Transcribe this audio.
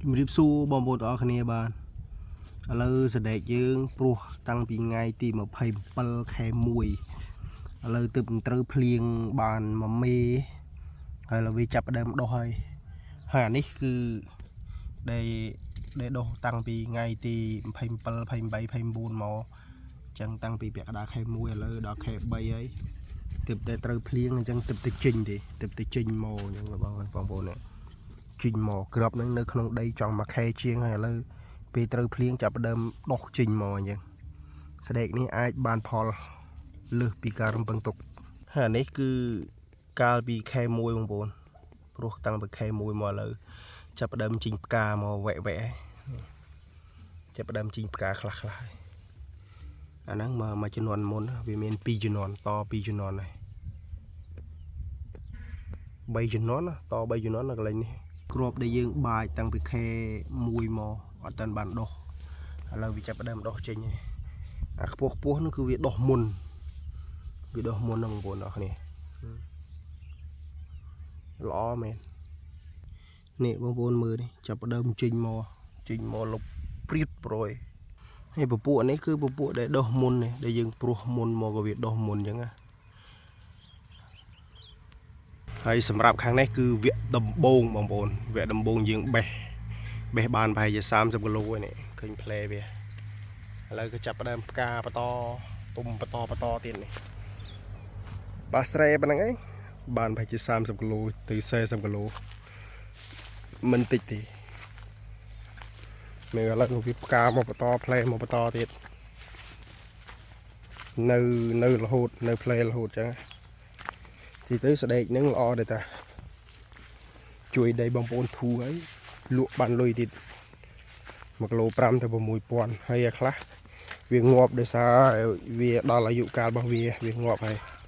ជំរាបសួរបងប្អូនទាំងអស់គ្នាបាទឥឡូវសដេកយើងព្រោះតាំងពីថ្ងៃទី27ខែ1ឥឡូវទើបនឹងត្រូវភ្លៀងបានមួយមេហើយឥឡូវវាចាប់ផ្ដើមដុះហើយហើយអានេះគឺដែលដែលដុះតាំងពីថ្ងៃទី27 28 29មកអញ្ចឹងតាំងពីពាក់កណ្ដាលខែ1ឥឡូវដល់ខែ3ហើយទើបតែត្រូវភ្លៀងអញ្ចឹងទើបតែចេញទេទើបតែចេញមកអញ្ចឹងបងបងប្អូននេះ ជីងមកក្របហ្នឹងនៅក្នុងដីចង់មួយខែជាងហើយឥឡូវពេលត្រូវភ្លៀងចាប់ផ្ដើមដុះចេញមកអញ្ចឹងស្ដេកនេះអាចបានផលលើសពីការរំពឹងទុកហើយអានេះគឺកាលពីខែ1បងប្អូនព្រោះតាំងពីខែ1មកឥឡូវចាប់ផ្ដើមជីងផ្កាមកវែកវែកហើយចាប់ផ្ដើមជីងផ្កាខ្លះខ្លះហើយអាហ្នឹងមកមួយជំនាន់មុនវាមាន2ជំនាន់ត2ជំនាន់ហើយ3ជំនាន់ណាត3ជំនាន់នៅកន្លែងនេះ គ្រាប់ដែលយើងបាចតាំងពីខែ1មកអត់តាន់បានដុះឥឡូវវាចាប់ផ្ដើមដុះចេញហើយអាខ្ពស់ខ្ពស់នោះគឺវាដុះមុនវាដុះមុនហ្នឹងបងប្អូនអរគ្នាល្អមែននេះបងប្អូនមើលនេះចាប់ផ្ដើមចេញមកចេញមកលុបព្រៀតប្រយហើយពពួកនេះគឺពពួកដែលដុះមុននេះដែលយើងព្រោះមុនមកក៏វាដុះមុនអញ្ចឹងណា ហើយសម្រាប់ខាងនេះគឺវគ្គដំបូងបងប្អូនវគ្គដំបូងយើងបេះបេះបានប្រហែលជា30គីឡូឯនេះឃើញផ្លែវាឥឡូវក៏ចាប់ផ្ដើមផ្កាបន្តទុំបន្តបន្តទៀតនេះបាស្រែប៉ុណ្ណឹងឯងបានប្រហែលជា30គីឡូទៅ40គីឡូមិនតិចទេនៅឥឡូវក៏វាផ្កាមកបន្តផ្លែមកបន្តទៀតនៅនៅរហូតនៅផ្លែរហូតចឹងទីទៅស្ដេកនឹងល្អដែរតា ជួយដីបងប្អូនធូរហើយលក់បានលុយទៀត1គីឡូ5ទៅ6000ហើយអាខ្លះវាងាប់ដោយសារវាដល់អាយុកាលរបស់វាវាងាប់ហើយ។